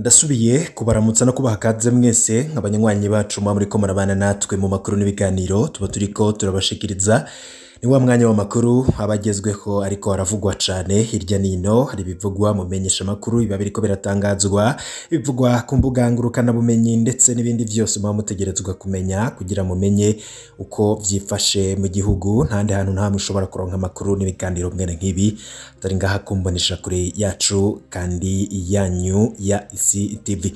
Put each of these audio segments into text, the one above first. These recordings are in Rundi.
Ndasubiye kubaramutsa no kubaha kaze mwese nk'abanywanyi bacu muba muriko murabana natwe mu makuru n'ibiganiro tuba turiko turabashikiriza. Ni wa mwanya w'amakuru abagezweho ariko aravugwa cane hirya nino. Hari ibivugwa mu menyesha makuru biba biriko biratangazwa, ibivugwa ku mbuga ngurukanabumenyi ndetse n'ibindi vyose muba mutegerezwa kumenya kugira mumenye uko vyifashe mu gihugu. Ntahandi hantu nta mushobora kuronka amakuru n'ibiganiro mwene nk'ibi atari ngaha kumbonesha kure yacu kandi yanyu ya Isi TV.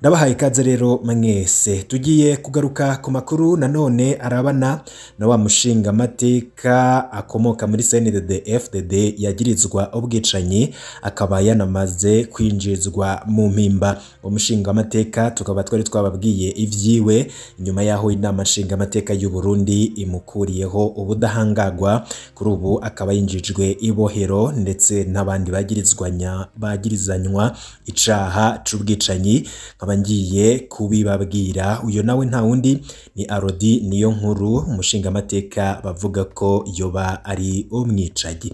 Ndabahaye ikaze rero mwese. Tugiye kugaruka ku makuru nanone arabana na wa mushinga mateka akomoka muri CNDD FDD yagirizwa ubwicanyi akaba yanamaze kwinjizwa mu mpimba. Umushinga mateka tukaba twari twababwiye ivyiwe nyuma yaho inama nshinga mateka y'u Burundi imukuriyeho ubudahangagwa, kuri ubu akaba yinjijwe ibohero ndetse n'abandi bagirizanywa icaha c'ubwicanyi. Nkaba ngiye kubibabwira. Uyo nawe nta wundi ni Arodi Niyonkuru, umushinga mateka bavuga ko yoba ari umwicanyi.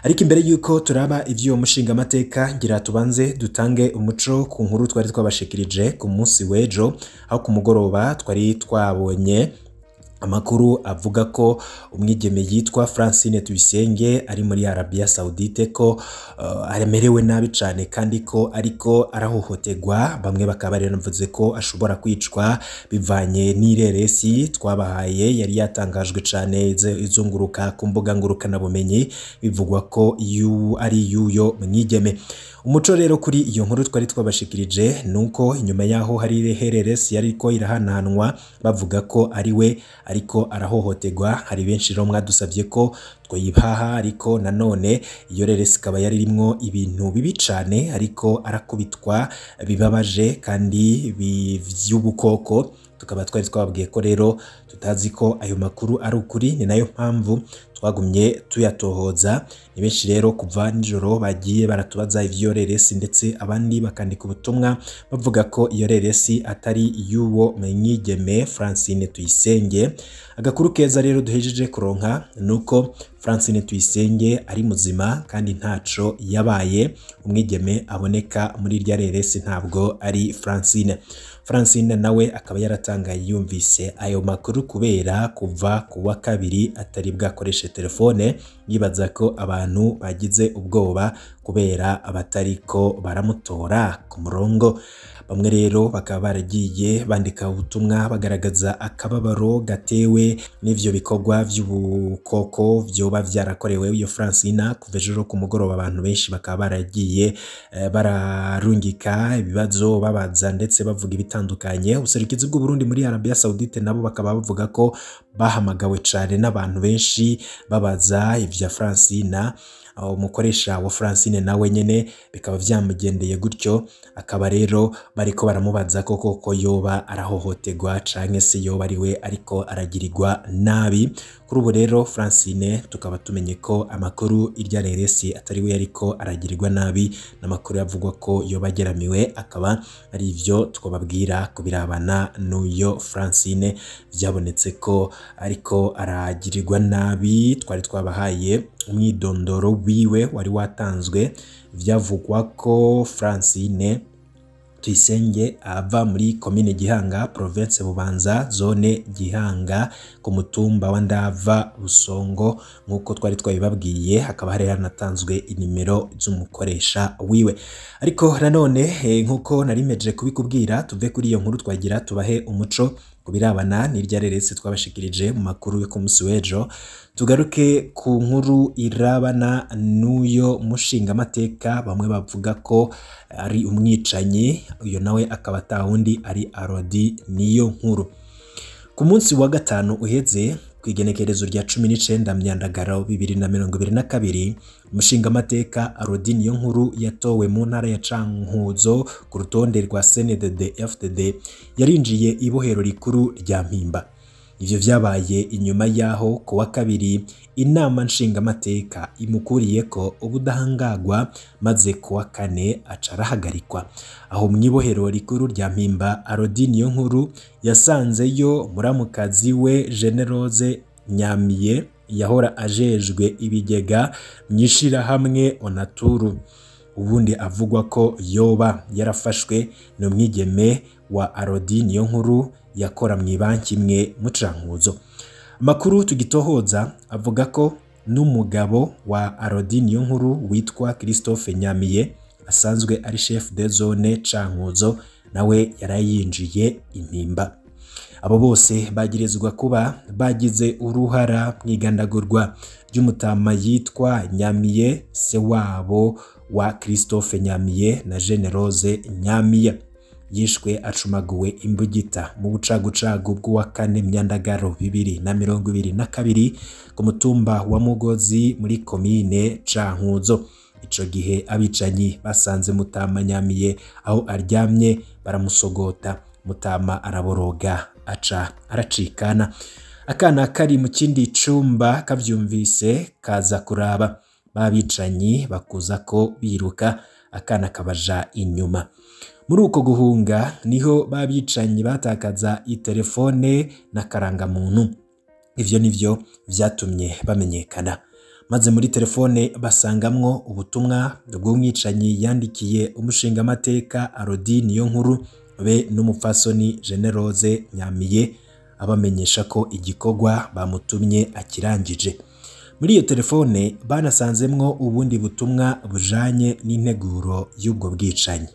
Ariko imbere yuko turaba ivyo mushinga mateka, ngira tubanze dutange umuco ku nkuru twari twabashikirije ku munsi w'ejo, aho ku mugoroba twari twabonye amakuru avuga ko umwigeme yitwa Francine Tuyisenge ari muri Arabia Saudite ko aremerewe nabi cane kandi ko ariko arahohoterwa. Bamwe bakaba baravuze ko ashobora kwicwa bivanye n'ireresi twabahaye yari yatangajwe cane izunguruka ku mbuga ngurukanabumenyi, bivugwa ko ari yuyo mwigeme. Umuco rero kuri iyo nkuru twari twabashikirije nuko inyuma yaho hari hereresi yariko irahananwa bavuga ko ari we ariko arahohoterwa. Hari benshi rero mwadusavye ko twoyibaha, ariko nanone iyo reresi ikaba yari irimwo ibintu bibi cane, ariko arakubitwa bibabaje kandi vy'ubukoko. Tukaba twari twababwiye ko rero tutazi ko ayo makuru ari ukuri, ni nayo mpamvu twagumye tuyatohoza. Ni benshi rero kuva nijoro bagiye baratubaza ivyo reresi, ndetse abandi bakandika ubutumwa bavuga ko iyo reresi atari y'uwo mwigeme Francine Tuyisenge. Agakuru keza rero duhejeje kuronka nuko Francine Tuyisenge ari muzima kandi ntaco yabaye. Umwigeme aboneka muri irya reresi ntabwo ari Francine. Francine nawe akaba yaratangaye yumvise ayo makuru kubera kuva ku wa kabiri atari bwakoreshe telefone, yibaza ko abantu bagize ubwoba kubera abatariko baramutora ku murongo. Bamwe rero bakaba baragiye bandika ubutumwa bagaragaza akababaro gatewe n'ivyo bikorwa vy'ubukoko vyoba vyarakorewe iyo Francine. Kuva ejo ku mugoroba abantu benshi bakaba baragiye bararungika ibibazo babaza ndetse bavuga ibitandukanye. Ubuserukizi bw'u Burundi muri Arabia Saudite nabo bakaba bavuga ko bahamagawe cane n'abantu benshi babaza ivya Francine. Umukoresha wa Francine nawe nyene bikaba vyamugendeye gutyo, akaba rero bariko baramubaza ko koko yoba arahohoterwa canke se yoba ari we ariko aragirirwa nabi. Kuri ubu rero Francine tukaba tumenye ko amakuru irya reresi atari we ariko aragirirwa nabi, n'amakuru yavugwa ko yoba ageramiwe, akaba ari ivyo twababwira kubirabana n'uyo Francine vyabonetse ko ariko aragirirwa nabi. Twari twabahaye umwidondoro wiwe wari watanzwe, vyavugwa ko Francine Tuyisenge ava muri komine Gihanga, province Bubanza, zone Gihanga, ku mutumba wa Ndava Busongo, nkuko twari twabibabwiye. Hakaba hari hanatanzwe inimero z'umukoresha wiwe. Ariko nanone nkuko narimeje kubikubwira, tuve kuri iyo nkuru twagira tubahe umuco kubirabana n'irya reresi twabashikirije mu makuru yo ku munsi w'ejo. Tugaruke ku nkuru irabana n'uyo mushinga mateka bamwe bavuga ko ari umwicanyi, uyo nawe akaba atawundi ari Arodi Niyonkuru. Ku munsi wa gatanu uheze kw'igenekerezo rya 19 Myandagaro 2022, umushinga mateka Arodi Niyonkuru yatowe mu ntara ya Cankuzo ku rutonde rwa CNDD FDD yarinjiye ibohero rikuru rya Mpimba. Ivyo vyabaye inyuma yaho ku wa kabiri inama nshingamateka imukuriyeko ubudahangagwa, maze ku wa kane aca arahagarikwa. Aho mw'ibohero rikuru rya Mpimba, Arodi Niyonkuru yasanzeyo muramukazi we Generose Nyamiye yahora ajejwe ibigega mw'ishirahamwe Onaturu. Ubundi avugwa ko yoba yarafashwe ni umwigeme wa Arodi Niyonkuru yakora mu ibanki imwe mu Cankuzo. Amakuru tugitohoza avuga ko n'umugabo wa Arodi Niyonkuru witwa Christophe Nyamiye asanzwe ari chef de zone Cankuzo nawe yarayinjiye impimba. Abo bose bagirizwa kuba bagize uruhara mw'igandagurwa ry'umutama yitwa Nyamiye, se wabo wa Christophe Nyamiye na Generose Nyamiye. Yishwe acumaguwe imbugita mu bucagucagu bw'uwa kane Myandagaro 2022 ku mutumba wa Mugozi muri komine Cankuzo. Ico gihe abicanyi basanze Mutama Nyamiye aho aryamye baramusogota, Mutama araboroga aca aracikana. Akana kari mu kindi cumba kavyumvise kaza kuraba, babicanyi bakuza ko biruka, akana kabaja inyuma. Muri uko guhunga niho babicanyi batakaza itelefone n'akarangamuntu. Ivyo nivyo vyatumye bamenyekana. Maze muri telefone basangamwo ubutumwa bw'umwicanyi yandikiye umushingamateka Arodi Niyonkuru be n'umupfasoni Generose Nyamiye, abamenyesha ko igikorwa bamutumye akirangije. Muri iyo telefone banasanzemwo ubundi butumwa bujanye n'integuro y'ubwo bwicanyi.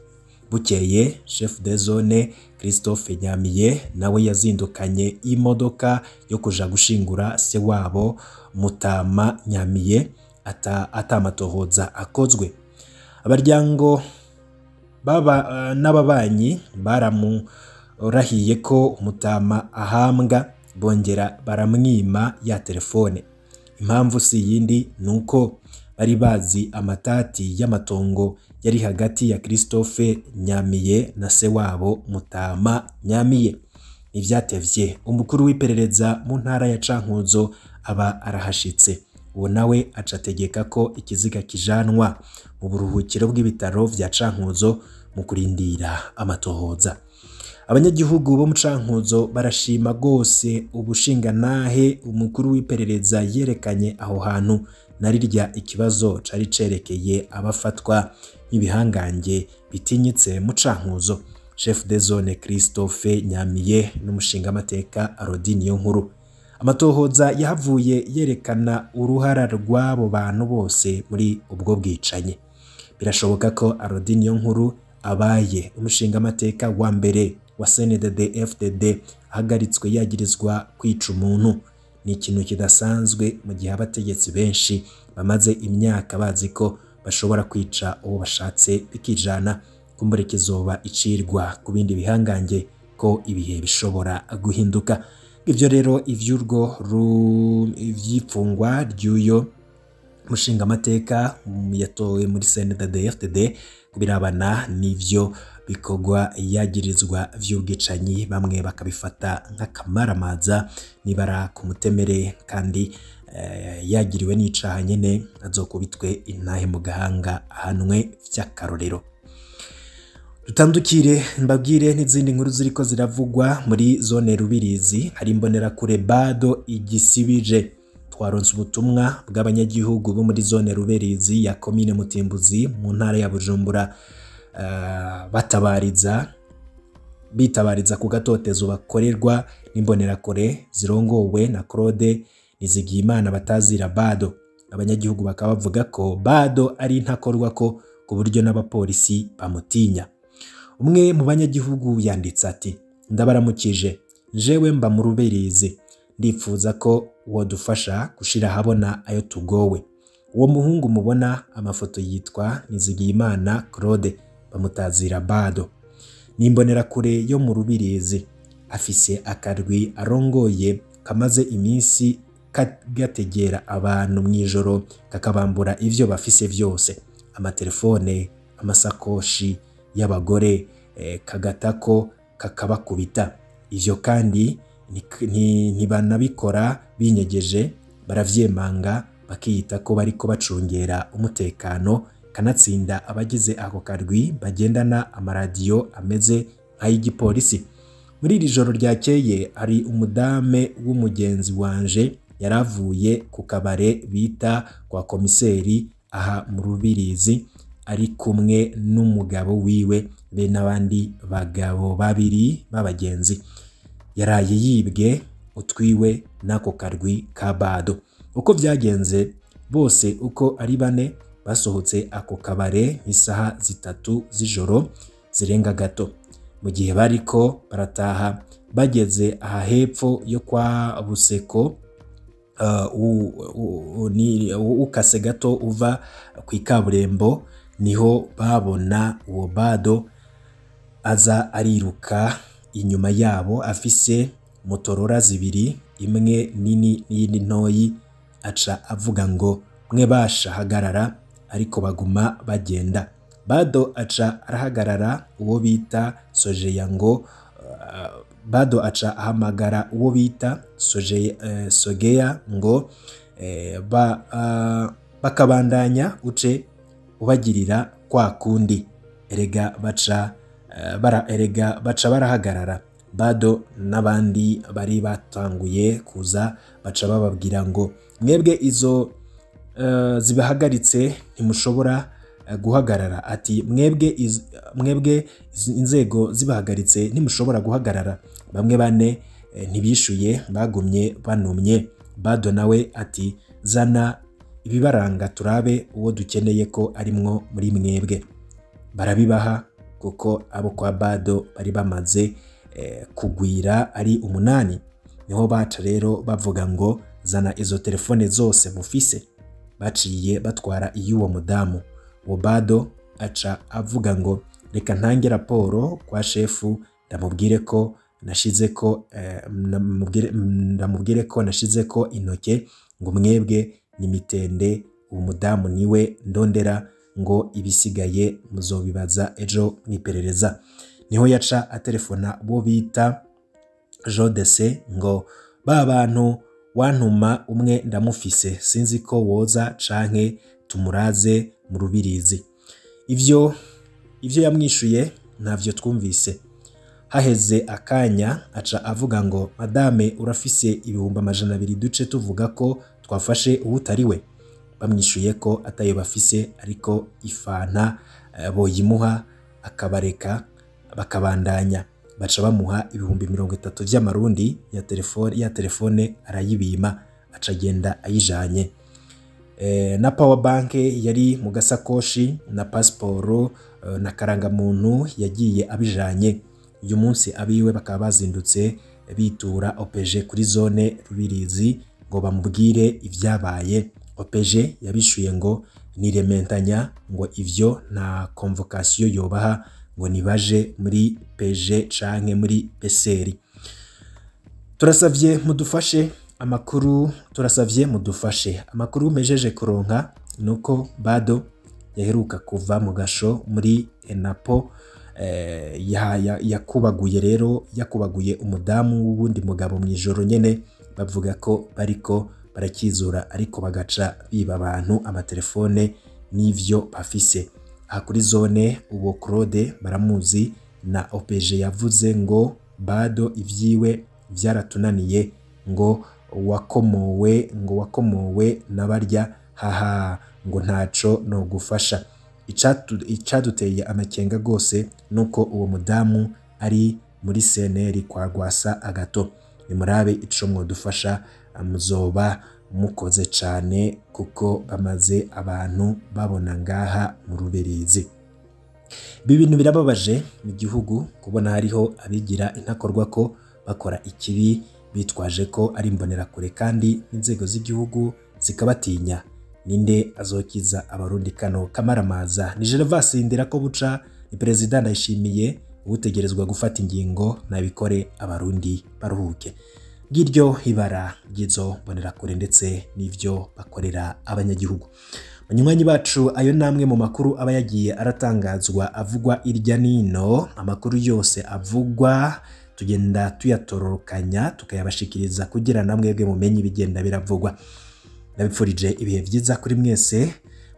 Bukeye chef de zone Christophe Nyamiye nawe yazindukanye imodoka yo kuja gushingura se wabo Mutama Nyamiye atamatohoza akozwe. Abaryango baba n'ababanyi baramurahiye ko Mutama ahambwa, bongera baramwima ya telefone. Impamvu si yindi nuko bari bazi amatati y'amatongo yari hagati ya Christophe Nyamiye na se wabo Mutama Nyamiye. Ntivyatevye umukuru w'iperereza mu ntara ya Cankuzo aba arahashitse. Uwo nawe acategeka ko ikiziga kijanwa mu buruhukiro bw'ibitaro vya Cankuzo mu kurindira amatohoza. Abanyagihugu bo mu Cankuzo barashima gose ubushingantahe umukuru w'iperereza yerekanye aho hantu narirya ikibazo cari cerekeye abafatwa nk'ibihangange bitinyitse mu Cankuzo. Chef de zone Christophe Nyamiye n'umushingamateka Arodi Niyonkuru. Amatohoza yahavuye yerekana uruhara rw'abo bantu bose muri ubwo bwicanyi. Birashoboka ko Arodi Niyonkuru abaye umushingamateka wa mbere wa CNDD-FDD ahagaritswe yagirizwa kwica umuntu. Ni ikintu kidasanzwe mu gihe abategetsi benshi bamaze imyaka bazi ko bashobora kwica uwo bashatse bikijana. Kumbure kizoba icirwa ku bindi bihangange ko ibihe bishobora guhinduka. Ivyo rero ivy'urwo ivy'ifungwa ry'uyo mushingamateka yatowe muri CNDD-FDD kubirabana n'ivyo bikorwa yagirizwa vy'ubwicanyi, bamwe bakabifata nk'akamaramaza nibara ku mutemere, kandi yagiriwe n'icaha nyene azokubitwe intahe mu gahanga ahanwe vy'akarorero. Dutandukire mbabwire n'izindi nkuru ziriko ziravugwa muri zone Rubirizi. Hari imbonerakure bado igisibije. Twaronse ubutumwa bw'abanyagihugu bo muri zone Rubirizi ya komine Mutimbuzi mu ntara ya Bujumbura, batabariza bitabariza ku gatotezo bakorerwa n'imbonerakure zirongowe na Claude Nizigiyimana batazira Bado. Abanyagihugu bakaba bavuga ko Bado ari ntakorwa ko ku buryo n'abapolisi bamutinya. Umwe mu banyagihugu yanditse ati: ndabaramukije, jewe mba mu Rubirizi, ndifuza ko wodufasha gushira habona ayo tugowe. Uwo muhungu mubona amafoto yitwa Nizigiyimana Claude bamutazira Bado, n'imbonerakure yo mu Rubirizi, afise akarwi arongoye kamaze iminsi gategera abantu mw'ijoro kakabambura ivyo bafise vyose, amatelefone, amasakoshi y'abagore, kagatako kakabakubita. Ivyo kandi ntibanabikora binyegeje, baravyemanga bakiyita ko bariko bacungera umutekano. Kanatsinda abagize ako karwi bagendana amaradiyo ameze nk'ay'igipolisi. Muri iri joro ryakeye hari umudame w'umugenzi wanje yaravuye ku kabare bita kwa komiseri aha mu Rubirizi, ari kumwe n'umugabo wiwe be n'abandi bagabo babiri b'abagenzi. Yaraye yibwe utwiwe n'ako karwi ka Bado. Uko vyagenze, bose uko ari bane basohotse ako kabare nk'isaha 3 z'ijoro zirenga gato. Mu gihe bariko barataha bageze aha hepfo yo kwa Buseko, ukase gato uva ku ikaburimbo, niho babona uwo Bado aza ariruka inyuma yabo afise motorora zibiri, imwe nini n'iyindi ntoyi. Aca avuga ngo mwe basha hagarara, ariko baguma bagenda. Bado aca arahagarara uwo bita Sojeya ngo Bado aca ahamagara uwo bita Sogeya ngo bakabandanya uce ubagirira kwa kundi. Erega baca barahagarara. Bado n'abandi bari batanguye kuza baca bababwira ngo mwebwe izo zibahagaritse ntimushobora guhagarara. Ati mwebwe inzego zibahagaritse ntimushobora guhagarara. Bamwe bane ntibishuye, bagumye banumye. Bado nawe ati zana ibibaranga turabe uwo dukeneye ko arimwo muri mwebwe. Barabibaha kuko abo kwa Bado bari bamaze kugwira ari 8. Niho baca rero bavuga ngo zana izo telefone zose mufise. Baciye batwara iy'uwo mudamu. Uwo Bado aca avuga ngo reka ntange raporo kwa shefu ndamubwire ko nashizeko intoke ngo mwebwe ni mitende, uwo mudamu niwe ndondera, ngo ibisigaye muzobibaza ejo mwiperereza. Niho yaca atelefona bo bita Jodese ngo ba bantu wantuma umwe ndamufise, sinzi ko woza canke tumuraze mu Rubirizi. Ivyo yamwishuye ntavyo twumvise. Haheze akanya aca avuga ngo madame urafise 200,000 duce tuvuga ko twafashe uwutariwe. Bamwishuye ko atayo bafise, ariko ifana boyimuha akabareka bakabandanya. Baca bamuha 30,000 vy'amarundi ya telefone arayibima, aca agenda ayijanye. Na power bank yari mu gasakoshi na pasiporo na karangamuntu yagiye abijanye. Uyu munsi abiwe bakaba bazindutse bitura OPG kuri zone Rubirizi ngo bamubwire ivyabaye. OPG yabishuye ngo nirementanya, ngo ivyo nta convocation yobaha, ngo nibaje muri PG canke muri PCR. Turasavye mudufashe amakuru, turasavye mudufashe amakuru mejeje kuronka nuko Bado yaheruka kuva mu gasho muri Enapo. Yakubaguye rero, yakubaguye umudamu w'ubundi mugabo mu ijoro nyene. Bavuga ko bariko barakizura, ariko bagaca biba abantu amatelefone n'ivyo bafise. Aha kuri zone uwo Claude baramuzi na OPG yavuze ngo Bado ivyiwe vyaratunaniye, ngo wakomowe n'abarya haha, ngo ntaco no gufasha. Icaduteye amakenga gose nuko uwo mudamu ari muri CNR kwa Rwasa Agato. Nimurabe ico mwodufasha, muzoba mukoze cane, kuko bamaze abantu babona ngaha mu Rubirizi. Ibi bintu birababaje mu gihugu kubona hariho abigira intakorwa ko bakora ikibi bitwaje ko ari imbonerakure, kandi inzego z'igihugu zikabatinya. Ninde azokiza abarundi kano kamaramaza? Ni Gervas Ndirakobuca, ni Perezida Ndayishimiye utegerezwa gufata ingingo nabikore abarundi baruhuke. Ngiryo ibara ry'izo mbonerakure ndetse n'ivyo bakorera abanyagihugu. Banywanyi bacu, ayo namwe mu makuru aba yagiye aratangazwa avugwa irya nino. Amakuru yose avugwa tugenda tuyatororokanya tukayabashikiriza kugira namwebwe mumenye ibigenda biravugwa. Ndabipfurije ibihe vyiza kuri mwese.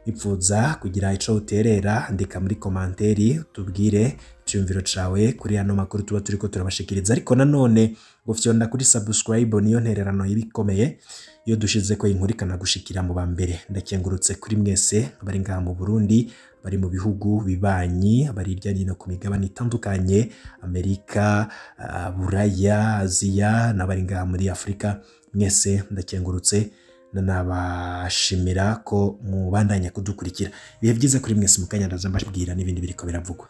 Nipfuza kugira ico uterera, andika muri komanteri tubwire Iciyumviro cawe kuri ano makuru tuba turiko turabashikiriza, ariko nanone gufyonda kuri subscribe niyo ntererano ibikomeye iyo dushize ko inkuru ikanagushikira mu ba mbere. Ndakengurutse kuri mwese bari ngaha mu Burundi, bari mu bihugu bibanyi, bari hirya no hino ku migabane itandukanye, Amerika, Buraya, Aziya n'abari ngaha muri Afurika, mwese ndakengurutse nanabashimira ko mubandanya kudukurikira. Ibihe byiza kuri mwese, mukanya ndaza mbabwira n'ibindi biriko biravugwa.